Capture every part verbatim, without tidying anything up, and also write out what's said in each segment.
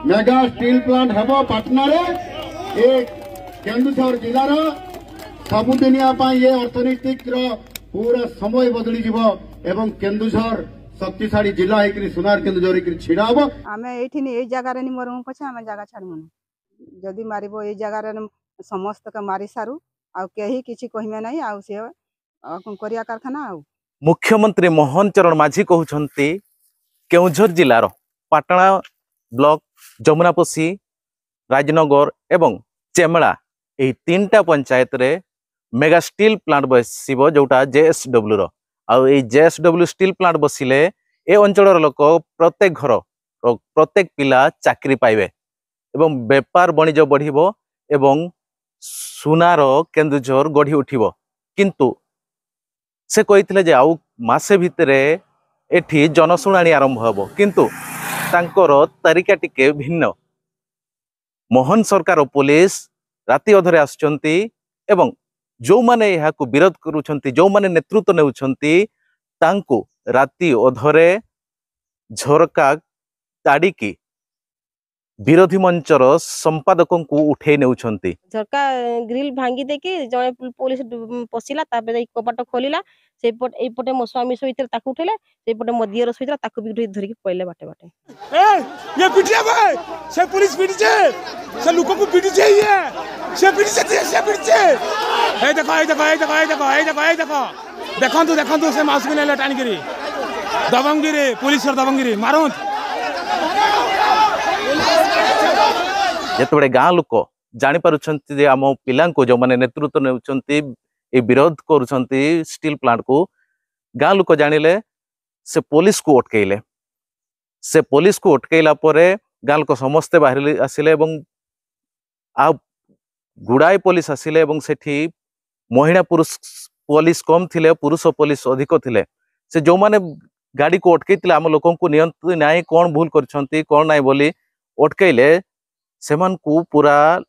Mega steel plant ହେବ ପାଟନାରେ। ଏ କେନ୍ଦୁଝର ଜିଲ୍ଲାର ସବୁଦିନିଆ ପାଇଁ ଏ ଅର୍ଥନୈତିକର ପୁରା ସମୟ ବଦଳିଯିବ ଏବଂ କେନ୍ଦୁଝର ଶକ୍ତିଶାଳୀ ଜିଲ୍ଲା ହେଇକରି, ସୁନାର କେନ୍ଦୁଝର ହେଇକରି ଛିଡ଼ା ହବ। ଆମେ ଏଇଠି ନି ଏଇ ଜାଗାରେ ନି ମରିମୁ ପଛେ ଆମେ ଜାଗା ଛାଡ଼ିମୁନି। ଯଦି ମାରିବ ଏଇ ଜାଗାରେ ନି ସମସ୍ତକେ ମାରି ସାରୁ, ଆଉ କେହି କିଛି କହିବେ ନାହିଁ। ଆଉ ସେ ଆଉ କ'ଣ କରିବା କାରଖାନା ଆଉ। ମୁଖ୍ୟମନ୍ତ୍ରୀ ମୋହନ ଚରଣ ମାଝୀ କହୁଛନ୍ତି, କେଉଁଝର ଜିଲ୍ଲାର ପାଟଣା ବ୍ଲକ, ଯମୁନାପୋଷି, ରାଜନଗର ଏବଂ ଚେମେଳା, ଏହି ତିନିଟା ପଞ୍ଚାୟତରେ ମେଗା ଷ୍ଟିଲ୍ ପ୍ଲାଣ୍ଟ ବସିବ, ଯୋଉଟା ଜେଏସଡବ୍ଲ୍ୟୁ ର। ଆଉ ଏଇ ଜେଏସଡବ୍ଲ୍ୟୁ ଷ୍ଟିଲ୍ ପ୍ଲାଣ୍ଟ ବସିଲେ ଏ ଅଞ୍ଚଳର ଲୋକ, ପ୍ରତ୍ୟେକ ଘର, ପ୍ର- ପ୍ରତ୍ୟେକ ପିଲା ଚାକିରି ପାଇବେ ଏବଂ ବେପାର ବଣିଜ ବଢ଼ିବ ଏବଂ ସୁନାର କେନ୍ଦୁଝର ଗଢ଼ି ଉଠିବ। କିନ୍ତୁ ସେ କହିଥିଲେ ଯେ ଆଉ ମାସେ ଭିତରେ ଏଠି ଜନଶୁଣାଣି ଆରମ୍ଭ ହେବ, କିନ୍ତୁ ତାଙ୍କର ତାରିକା ଟିକେ ଭିନ୍ନ। ମୋହନ ସରକାର ଓ ପୋଲିସ ରାତି ଅଧରେ ଆସୁଛନ୍ତି ଏବଂ ଯେଉଁମାନେ ଏହାକୁ ବିରୋଧ କରୁଛନ୍ତି, ଯେଉଁମାନେ ନେତୃତ୍ୱ ନେଉଛନ୍ତି, ତାଙ୍କୁ ରାତି ଅଧରେ ଝରକା ତାଡ଼ିକି ବିରୋଧୀ ମଞ୍ଚର ସମ୍ପାଦକଙ୍କୁ ଉଠେଇ ନେଉଛନ୍ତି। ଝରକା ଗ୍ରିଲ୍ ଭାଙ୍ଗି ଦେଇକି ଜଣେ ପୋ- ପୋଲିସ ଡୁ- ପଶିଲା, ତାପରେ ଯାଇ କବାଟ ଖୋଲିଲା। ସେଇପଟ ଏଇପଟେ ମୋ ସ୍ୱାମୀ ଶୋଇଥିଲେ, ତାକୁ ଉଠେଇଲେ, ସେଇପଟେ ମୋ ଦିଅର ଶୋଇଥିଲା, ତାକୁ ବି ଉଠେଇ ଧରିକି ପଳେଇଲେ ବାଟେ ବାଟେ। ए, ये पिटिए भाई, से पुलिस पिटिए, से लोक को पिटिए, ये से पिटिए, से पिटिए। ए देखो, ए देखो, ए देखो, ए देखो, ए देखो, ए देखो। ଦେଖନ୍ତୁ, ଦେଖନ୍ତୁ, ସେ ମାଉସୀକୁ ନେଲେ ଟାଣିକିରି। ଦବଙ୍ଗଗିରି, ପୁଲିସର ଦବଙ୍ଗଗିରି, ମାରନ୍ତୁ। ଯେତେବେଳେ ଗାଁ ଲୋକ ଜାଣିପାରୁଛନ୍ତି ଯେ ଆମ ପିଲାଙ୍କୁ, ଯେଉଁମାନେ ନେତୃତ୍ୱ ନେଉଛନ୍ତି, ଏ ବିରୋଧ କରୁଛନ୍ତି ଷ୍ଟିଲ୍ ପ୍ଲାଣ୍ଟକୁ, ଗାଁ ଲୋକ ଜାଣିଲେ, ସେ ପୋଲିସକୁ ଅଟକେଇଲେ। ସେ ପୋଲିସକୁ ଅଟକେଇଲା ପରେ ଗାଁ ଲୋକ ସମସ୍ତେ ବାହାରି ଆସିଲେ ଏବଂ ଆଉ ଗୁଡ଼ାଏ ପୋଲିସ ଆସିଲେ ଏବଂ ସେଠି ମହିଳା ପୁରୁଷ ପୋଲିସ କମ୍ ଥିଲେ, ପୁରୁଷ ପୋଲିସ ଅଧିକ ଥିଲେ। ସେ ଯେଉଁମାନେ ଗାଡ଼ିକୁ ଅଟକେଇଥିଲେ, ଆମ ଲୋକଙ୍କୁ ନିଅନ୍ତୁ ନାହିଁ, କ'ଣ ଭୁଲ କରିଛନ୍ତି, କ'ଣ ନାହିଁ ବୋଲି ଅଟକେଇଲେ, ସେମାନଙ୍କୁ ପୁରା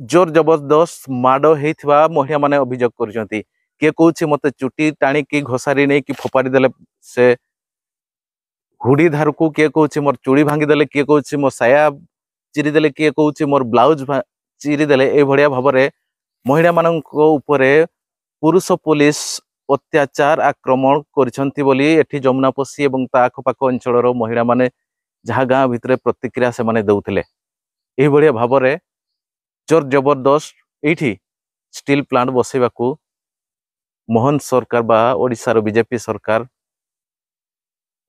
ଜୋର ଜବରଦସ୍ତ ମାଡ଼ ହେଇଥିବା ମହିଳାମାନେ ଅଭିଯୋଗ କରୁଛନ୍ତି। କିଏ କହୁଛି, "ମୋତେ ଚୁଟି ଟାଣିକି ଘୋଷାରି ନେଇକି ଫୋପାଡ଼ି ଦେଲେ ସେ ହୁଡ଼ି ଧାରକୁ କିଏ କହୁଛି ମୋର ଚୁଡ଼ି ଭାଙ୍ଗିଦେଲେ, କିଏ କହୁଛି ମୋ ସାୟା ଚିରିଦେଲେ, କିଏ କହୁଛି ମୋର ବ୍ଲାଉଜ ଭା- ଚିରିଦେଲେ। ଏଇଭଳିଆ ଭାବରେ ମହିଳାମାନଙ୍କ ଉପରେ ପୁରୁଷ ପୋଲିସ ଅତ୍ୟାଚାର ଆକ୍ରମଣ କରିଛନ୍ତି ବୋଲି ଏଠି ଯମୁନାପଶି ଏବଂ ତା ଆଖପାଖ ଅଞ୍ଚଳର ମହିଳାମାନେ ଯାହା ଗାଁ ଭିତରେ ପ୍ରତିକ୍ରିୟା ସେମାନେ ଦେଉଥିଲେ। ଏଇଭଳିଆ ଭାବରେ ଜୋର ଜବରଦସ୍ତ ଏଇଠି ଷ୍ଟିଲ୍ ପ୍ଲାଣ୍ଟ ବସେଇବାକୁ ମୋହନ ସରକାର ବା ଓଡ଼ିଶାର ବିଜେପି ସରକାର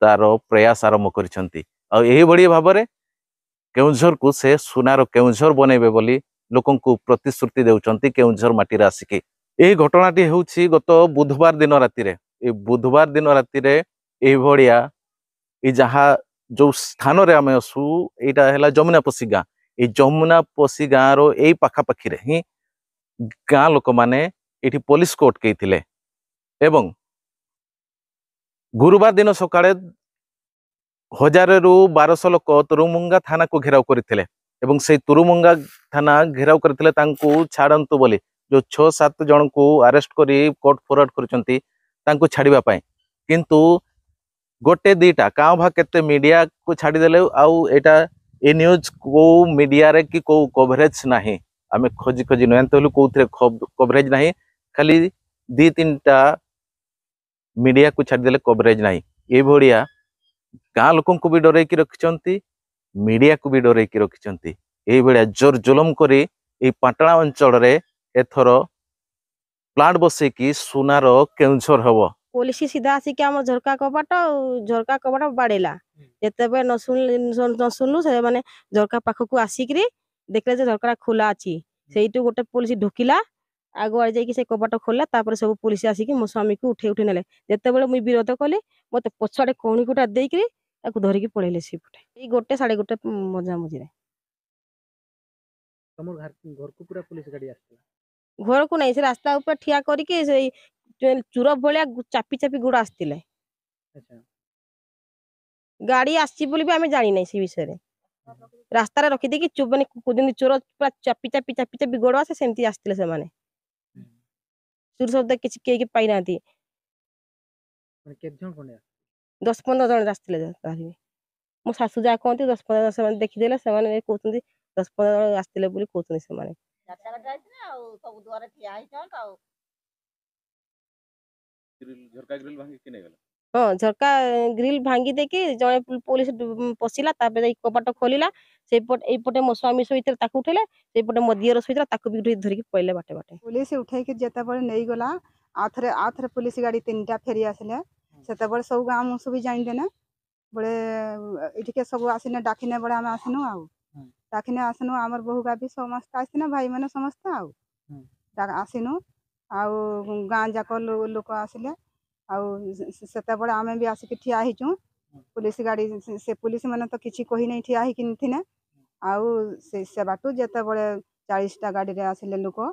ତାର ପ୍ରୟାସ ଆରମ୍ଭ କରିଛନ୍ତି। ଆଉ ଏହିଭଳି ଭାବରେ କେଉଁଝରକୁ ସେ ସୁନାର କେଉଁଝର ବନେଇବେ ବୋଲି ଲୋକଙ୍କୁ ପ୍ରତିଶ୍ରୁତି ଦେଉଛନ୍ତି କେଉଁଝର ମାଟିରେ ଆସିକି। ଏହି ଘଟଣାଟି ହେଉଛି ଗତ ବୁଧବାର ଦିନ ରାତିରେ। ଏଇ ବୁଧବାର ଦିନ ରାତିରେ ଏଇଭଳିଆ, ଏଇ ଯାହା ଯୋଉ ସ୍ଥାନରେ ଆମେ ଅଛୁ, ଏଇଟା ହେଲା ଯମୁନାପଶି ଗାଁ। ଏଇ ଯମୁନାପଶି ଗାଁର ଏଇ ପାଖାପାଖିରେ ହିଁ ଗାଁ ଲୋକମାନେ ଏଇଠି ପୋଲିସକୁ ଅଟକେଇଥିଲେ ଏବଂ ଗୁରୁବାର ଦିନ ସକାଳେ ହଜାରରୁ ବାରଶହ ଲୋକ ତୁରୁମୁଙ୍ଗା ଥାନାକୁ ଘେରାଉ କରିଥିଲେ ଏବଂ ସେଇ ତୁରୁମୁଙ୍ଗା ଥାନା ଘେରାଉ କରିଥିଲେ ତାଙ୍କୁ ଛାଡ଼ନ୍ତୁ ବୋଲି। ଯୋଉ ଛଅ ସାତ ଜଣଙ୍କୁ ଆରେଷ୍ଟ କରି କୋର୍ଟ ଫରୱାର୍ଡ କରିଛନ୍ତି ତାଙ୍କୁ ଛାଡ଼ିବା ପାଇଁ, କିନ୍ତୁ ଗୋଟେ ଦିଟା କାଁ ଭାଁ କେତେ ମିଡ଼ିଆକୁ ଛାଡ଼ିଦେଲେ। ଆଉ ଏଇଟା ଏ ନ୍ୟୁଜ୍ କୋଉ ମିଡ଼ିଆରେ କି କୋଉ କଭରେଜ ନାହିଁ, ଆମେ ଖୋଜି ଖୋଜି ନୟାନ୍ତ ହେଲୁ, କୋଉଥିରେ କଭରେଜ ନାହିଁ। ଖାଲି ଦି ତିନିଟା ମିଡ଼ିଆକୁ ଛାଡ଼ିଦେଲେ କଭରେଜ ନାହିଁ। ଏଇଭଳିଆ ଗାଁ ଲୋକଙ୍କୁ ବି ଡରେଇକି ରଖିଛନ୍ତି, ମିଡ଼ିଆକୁ ବି ଡରେଇକି ରଖିଛନ୍ତି। ଏଇଭଳିଆ ଜୋର ଜୁଲମ କରି ଏଇ ପାଟଣା ଅଞ୍ଚଳରେ ଏଥର ପ୍ଲାଣ୍ଟ ବସେଇକି ସୁନାର କେଉଁଝର ହବ। ପୋଲିସ ସିଧା ଆସିକି ଆମ ଝରକା କବାଟ ଆଉ ଝରକା କବାଟ ବାଡ଼େଇଲା। ଯେତେବେଳେ ନ ଶୁଣିଲେ, ନ ଶୁଣିଲୁ, ସେମାନେ ଝରକା ପାଖକୁ ଆସିକିରି ଦେଖିଲେ ଯେ ଝରକାଟା ଖୋଲା ଅଛି। ସେଇଠୁ ଗୋଟେ ପୋଲିସ ଢୁକିଲା, ଆଗ ଆଡ଼େ ଯାଇକି ସେ କବାଟ ଖୋଲିଲା। ତାପରେ ସବୁ ପୋଲିସ ଆସିକି ମୋ ସ୍ୱାମୀକୁ ଉଠେଇ ଉଠେଇ ନେଲେ। ଯେତେବେଳେ ମୁଇଁ ବିରୋଧ କଲି, ମୋତେ ପଛଆଡ଼େ କହୁଣୀ ଗୁଟା ଦେଇକିରି ତାକୁ ଧରିକି ପଳେଇଲେ ସେପଟେ। ଏଇ ଗୋଟେ ସାଢ଼େ ଗୋଟେ ମଝାମଝିରେ। ତମର ଘର-, ଘରକୁ ପୁରା ପୋଲିସ ଗାଡ଼ି ଆସିଥିଲା? ଘରକୁ ନାହିଁ, ସେ ରାସ୍ତା ଉପରେ ଠିଆ କରିକି ସେଇ ଚୁ-, ଚୁର ଭଳିଆ ଗୁ-, ଚାପି ଚାପି ଗୋଡ଼ ଆସିଥିଲେ। ଆଚ୍ଛା। ଗାଡ଼ି ଆସିଛି ବୋଲି ବି ଆମେ ଜାଣିନାହିଁ ସେ ବିଷୟରେ। ରାସ୍ତାରେ ରଖିଦେଇକି ଚୁ-, ମାନେ କୁ-, ଯେମିତି ଚୋର ପୁରା ଚାପି ଚାପି ଚାପି ଚାପି ଗୋଡ଼ ଆସେ, ସେମିତି ଆସିଥିଲେ ସେମାନେ। ହୁଁ। ଚୁର ଶବ୍ଦ କିଛି କେହି କି ପାଇନାହାନ୍ତି। ମାନେ କେତେ ଜଣ ଖଣ୍ଡେ ଆସିଥିଲେ? ଦଶ ପନ୍ଦର ଜଣ ଆସିଥିଲେ, ଯାହା ବି। ମୋ ଶାଶୁ ଯାହା କହନ୍ତି, ଦଶ ପନ୍ଦର ଜଣ ସେମାନେ ଦେଖିଦେଲେ, ସେମାନେ କହୁଛନ୍ତି, ଦଶ ପନ୍ଦର ଜଣ ଆସିଥିଲେ ବୋଲି କହୁଛନ୍ତି ସେମାନେ। ଚାରିଟା ବାଜିଲା ଆଉ ସବୁ ଦୁଆରେ ଠିଆ ହେଇଛନ୍ତି ଆଉ। ଗ୍ରିଲ, ଝରକା ଗ୍ରିଲ ଭାଙ୍ଗିକି ନେଇଗଲା। ହଁ, ଝରକା ଗ୍ରିଲ ଭାଙ୍ଗି ଦେଇକି ଜଣେ ପୋ-, ପୋଲିସ ଡୁ-, ପଶିଲା, ତାପରେ ଯାଇ କବାଟ ଖୋଲିଲା। ସେଇପଟ, ଏଇପଟେ ମୋ ସ୍ୱାମୀ ଶୋଇଥିଲା, ତାକୁ ଉଠେଇଲେ, ସେଇପଟେ ମୋ ଦିଅର ଶୋଇଥିଲା, ତାକୁ ବି ଉଠେଇ ଧରିକି ପଳେଇଲେ ବାଟେ ବାଟେ। ପୋଲିସ ଉଠେଇକି ଯେତେବେଳେ ନେଇଗଲା, ଆଉ ଥରେ, ଆଉ ଥରେ ପୋଲିସ ଗାଡ଼ି ତିନିଟା ଫେରି ଆସିଲେ। ସେତେବେଳେ ସବୁ ଗାଁ ମୁଁ ସବୁ ଜାଣିଦେଲେ। ବଳେ ଏଠିକେ ସବୁ ଆସିନେ, ଡାକିନେ ବଳେ ଆମେ ଆସିନୁ ଆଉ। ହୁଁ। ଡାକିନେ ଆସିନୁ, ଆମର ବୋହୂ ଗାବି ସମସ୍ତେ ଆସିନେ, ଭାଇମାନେ ସମସ୍ତେ ଆଉ। ହୁଁ। ଡା-, ଆସିନୁ, ଆଉ ଗାଁ ଯାକ ଲୋ-, ଲୋକ ଆସିଲେ। ଆଉ ସେ, ସେ, ସେତେବେଳେ ଆମେ ବି ଆସିକି ଠିଆ ହେଇଛୁ। ହୁଁ। ପୋଲିସ ଗାଡ଼ି, ସେ, ସେ ପୋଲିସ ମାନେ ତ କିଛି କହି ନାହିଁ, ଠିଆ ହେଇକି ଥିଲେ। ଆଉ ସେ, ସେ ବାଟୁ ଯେତେବେଳେ ଚାଳିଶଟା ଗାଡ଼ିରେ ଆସିଲେ ଲୋକ,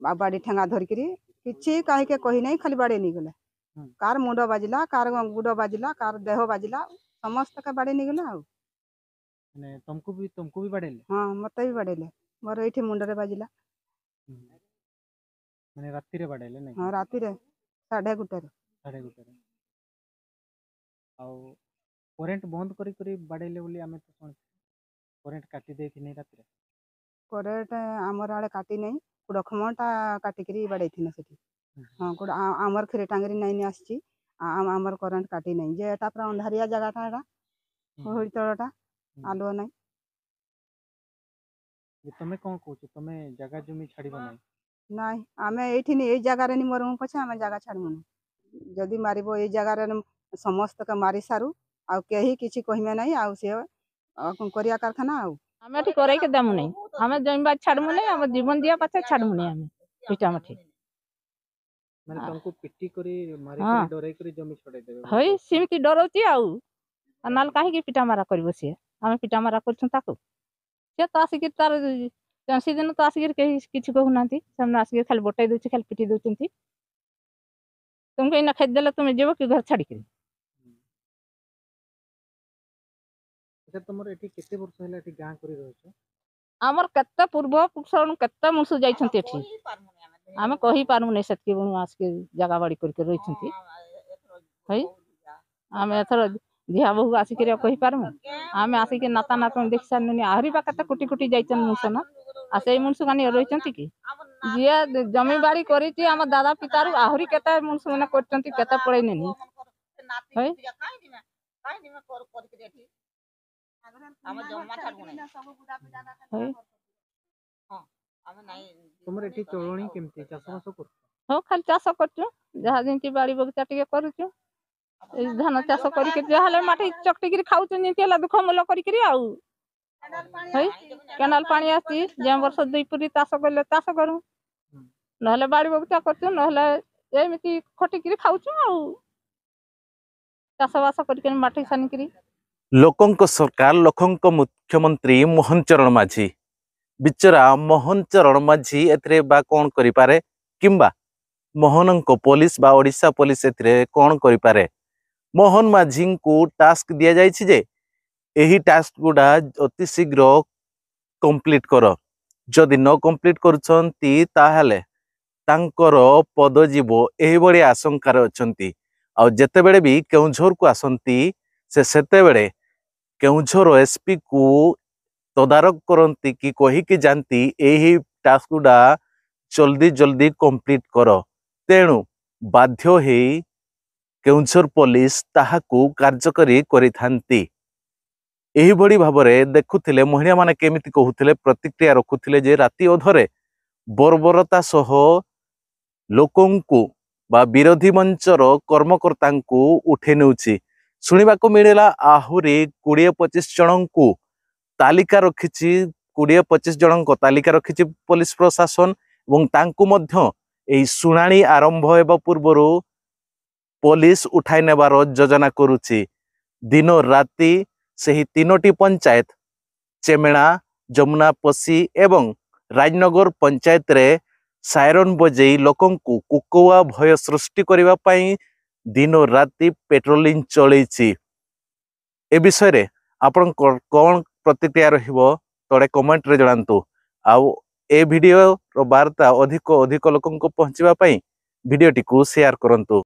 ବା-, ବାଡ଼ି ଠେଙ୍ଗା ଧରିକିରି, କିଛି କାହିଁକେ କହି ନାହିଁ, ଖାଲି ବାଡ଼େଇ ନେଇଗଲେ। ହୁଁ। କାର ମୁଣ୍ଡ ବାଜିଲା, କାର ଗୁଡ଼ ବାଜିଲା, କାର ଦେହ ବାଜିଲା, ସମସ୍ତକେ ବାଡ଼େଇ ନେଇଗଲେ ଆଉ। ମାନେ ତମକୁ ବି, ତମକୁ ବି ବାଡ଼େଇଲେ? ହଁ, ମତେ ବି ବାଡ଼େଇଲେ। ମୋର ଏଇଠି ମୁଣ୍ଡରେ ବାଜିଲା। ହୁଁ। ମାନେ ରାତିରେ ବାଡ଼େଇଲେ ନାଇଁ? ହଁ, ରାତିରେ ସାଢ଼େ ଗୋଟାରେ। ସାଢ଼େ ଗୋଟାରେ। ଆଉ କରେଣ୍ଟ ବନ୍ଦ କରି କରି ବାଡ଼େଇଲେ ବୋଲି ଆମେ ତ ଶୁଣିଛୁ। କରେଣ୍ଟ କାଟି ଦେଇଥିନି ରାତିରେ। କରେଣ୍ଟ ଆମର ଆଡ଼େ କାଟି ନାହିଁ, କୁଡ଼ଖମଟା କାଟିକିରି ବାଡ଼େଇଥିନେ ସେଠି। ହୁଁ। ହଁ, କୁଡ଼-, ଆ-, ଆମର କ୍ଷୀର ଟାଙ୍ଗରି ନାଇନି ଆସିଛି, ଆ-, ଆ-, ଆମର କରେଣ୍ଟ କାଟି ନାହିଁ। ଯେ ଏଟା ପୁରା ଅନ୍ଧାରିଆ ଜାଗାଟା ଏଟା, ହୁଁ। ହୁଁ। ତଳଟା, ହୁଁ। ଆଲୁଅ ନାହିଁ। ଯେ ତମେ କଣ କହୁଛ? ତମେ ଜାଗା ଜମି ଛାଡ଼ିବ ନାହିଁ? ନାଇଁ, ଆମେ ଏଇଠି ନି, ଏଇ ଜାଗାରେ ନି ମରମୁ ପଛେ ଆମେ ଜାଗା ଛାଡ଼ିମୁନି। ଯଦି ମାରିବ ଏଇ ଜାଗାରେ ନି, ସମସ୍ତକେ ମାରି ସାରୁ, ଆଉ କେହି କିଛି କହିବେ ନାହିଁ, ଆଉ ସିଏ, ଆଉ କଣ କରିବା କାରଖାନା ଆଉ। ଆମେ ଏଠି କରେଇକି ଦେମୁ ନାହିଁ। ଆମେ ଜମି ବାଡ଼ି ଛାଡ଼ିମୁ ନାହିଁ, ଆମ ଜୀବନ ଦିଆ ପଛେ ଛାଡ଼ିମୁ ନାହିଁ ଆମେ। ଏଇଟା ଆମ ଠିକ୍। ମାନେ ଆ- ତମକୁ ପିଟି କରି, ମାରି ହଁ। କରି, ଡରେଇ କରି ଜମି ଛଡ଼େଇ ଦେବେ ବୋଲି ହଇ, କହୁଛନ୍ତି। ସେମିତି ଡରଉଛି ଆଉ। ଆଉ ନହେଲେ କାହିଁକି ପିଟା ମାରା କରିବ ସିଏ? ଆମେ ପିଟା ମାରା କରୁଛୁ ତାକୁ। ସିଏ ତ ଆସିକି ତାର, ସେଦିନ ତ ଆସିକିରି କେହି କିଛି କହୁନାହାନ୍ତି। ସେମାନେ ଆସିକି ଖାଲି ବଟେଇ ଦଉଛି, ଖାଲି ପିଟି ଦଉଛନ୍ତି। ତମକୁ ଏଇନା ଖାଇଦେଲେ ତମେ ଯିବ କି ଘର ଛାଡ଼ିକିରି? ଆଚ୍ଛା, ତମର ଏଠି କେତେ ବର୍ଷ ହେଲା ଏଠି ଗାଁ କରି ରହୁଛ? ଆମର କେତେ ପୂର୍ବ ପୁରୁଷରୁ କେତେ ମଣିଷ ଯାଇଛନ୍ତି ଏଠି। ଆମେ କହିପାରୁନି, ସେତିକି ବେଳୁ ଆସିକି ଜାଗା ବାଡ଼ି କରିକି ରହିଛନ୍ତି। ହେଇ? ଆମେ ଏଥର ଝିଆ ବୋହୂ ଆସିକିରି ଆଉ କହିପାରିବୁ? ଆମେ ଆସିକି ନାତା ନାତୁଣୀ ଦେଖି ସାରିଲୁଣି, ଆହୁରି ବା କେତେ କୋଟି କୋଟି ଯାଇଛନ୍ତି ମଣିଷ ନା। ଆଉ ସେଇ ମଣିଷ କାନି ରହିଛନ୍ତି କି? ଯିଏ ଜମି ବାଡ଼ି କରିଛି ଆମ ଦାଦା ପିତାରୁ, ଆହୁରି କେତେ ମଣିଷ ମାନେ କରିଛନ୍ତି, କେତେ ପଳେଇଲେନି। ହଇ। ହଇ। ତମର ଏଠି ଚଳଣି କେମିତି? ଚାଷବାସ କରୁଛ? ହଉ, ଖାଲି ଚାଷ କରୁଛୁ, ଯାହା ଯେମିତି ବାଡ଼ି ବଗିଚା ଟିକେ କରୁଛୁ। ଏଇ ଧାନ ଚାଷ କରିକି ଯାହା ହେଲେ ମାଟି ଚକଟିକିରି ଖାଉଛୁ, ଯେମିତି ହେଲା ଦୁଃଖ ମୂଲ କରିକିରି ଆଉ। ହଇ, କେନାଲ ପାଣି ଆସିଛି, ଯେଉଁ ବର୍ଷ ଦୁଇ ପୁରି ଚାଷ କଲେ ଚାଷ କରୁ, ନହେଲେ ବାଡ଼ି ବଗିଚା କରୁଛୁ, ନହେଲେ ଏମିତି ଖଟିକିରି ଖାଉଛୁ ଆଉ। ଚାଷବାସ କରିକିରି ମାଟି ସାନିକିରି। ଲୋକଙ୍କ ସରକାର, ଲୋକଙ୍କ ମୁଖ୍ୟମନ୍ତ୍ରୀ ମୋହନ ଚରଣ ମାଝୀ। ବିଚରା ମୋହନ ଚରଣ ମାଝୀ ଏଥିରେ ବା କ'ଣ କରିପାରେ, କିମ୍ବା ମୋହନଙ୍କ ପୋଲିସ ବା ଓଡ଼ିଶା ପୋଲିସ ଏଥିରେ କ'ଣ କରିପାରେ? ମୋହନ ମାଝୀଙ୍କୁ ଟାସ୍କ ଦିଆଯାଇଛି ଯେ ଏହି ଟାସ୍କ ଗୁଡ଼ା ଅତି ଶୀଘ୍ର କମ୍ପ୍ଲିଟ୍ କର। ଯଦି ନ କମ୍ପ୍ଲିଟ୍ କରୁଛନ୍ତି, ତାହେଲେ ତାଙ୍କର ପଦ ଯିବ, ଏହିଭଳି ଆଶଙ୍କାରେ ଅଛନ୍ତି। ଆଉ ଯେତେବେଳେ ବି କେଉଁଝରକୁ ଆସନ୍ତି, ସେ ସେତେବେଳେ କେଉଁଝର ଏସ୍ପିକୁ ତଦାରଖ କରନ୍ତି କି କହିକି ଯାଆନ୍ତି, ଏହି ଟାସ୍କ ଗୁଡ଼ା ଜଲ୍ଦି ଜଲ୍ଦି କମ୍ପ୍ଲିଟ୍ କର। ତେଣୁ ବାଧ୍ୟ ହେଇ କେଉଁଝର ପୋଲିସ ତାହାକୁ କାର୍ଯ୍ୟକାରୀ କରିଥାନ୍ତି। ଏହିଭଳି ଭାବରେ ଦେଖୁଥିଲେ, ମହିଳାମାନେ କେମିତି କହୁଥିଲେ, ପ୍ରତିକ୍ରିୟା ରଖୁଥିଲେ ଯେ ରାତି ଅଧରେ ବର୍ବରତା ସହ ଲୋକଙ୍କୁ ବା ବିରୋଧୀ ମଞ୍ଚର କର୍ମକର୍ତ୍ତାଙ୍କୁ ଉଠେଇ ନେଉଛି। ଶୁଣିବାକୁ ମିଳିଲା, ଆହୁରି କୋଡ଼ିଏ ପଚିଶ ଜଣଙ୍କୁ ତାଲିକା ରଖିଛି, କୋଡ଼ିଏ ପଚିଶ ଜଣଙ୍କ ତାଲିକା ରଖିଛି ପୋଲିସ ପ୍ରଶାସନ ଏବଂ ତାଙ୍କୁ ମଧ୍ୟ ଏହି ଶୁଣାଣି ଆରମ୍ଭ ହେବା ପୂର୍ବରୁ ପୋଲିସ ଉଠାଇ ନେବାର ଯୋଜନା କରୁଛି। ଦିନ ରାତି ସେହି ତିନୋଟି ପଞ୍ଚାୟତ, ଚେମେଣା, ଯମୁନା ପଶି ଏବଂ ରାଜନଗର ପଞ୍ଚାୟତରେ ସାଇରନ ବଜେଇ ଲୋକଙ୍କୁ କୋକୁଆ ଭୟ ସୃଷ୍ଟି କରିବା ପାଇଁ ଦିନ ରାତି ପେଟ୍ରୋଲିଂ ଚଳେଇଛି। ଏ ବିଷୟରେ ଆପଣଙ୍କର କ'ଣ ପ୍ରତିକ୍ରିୟା ରହିବ, ତଳେ କମେଣ୍ଟରେ ଜଣାନ୍ତୁ। ଆଉ ଏ ଭିଡ଼ିଓର ବାର୍ତ୍ତା ଅଧିକ ଅଧିକ ଲୋକଙ୍କୁ ପହଞ୍ଚିବା ପାଇଁ ଭିଡ଼ିଓଟିକୁ ସେୟାର କରନ୍ତୁ।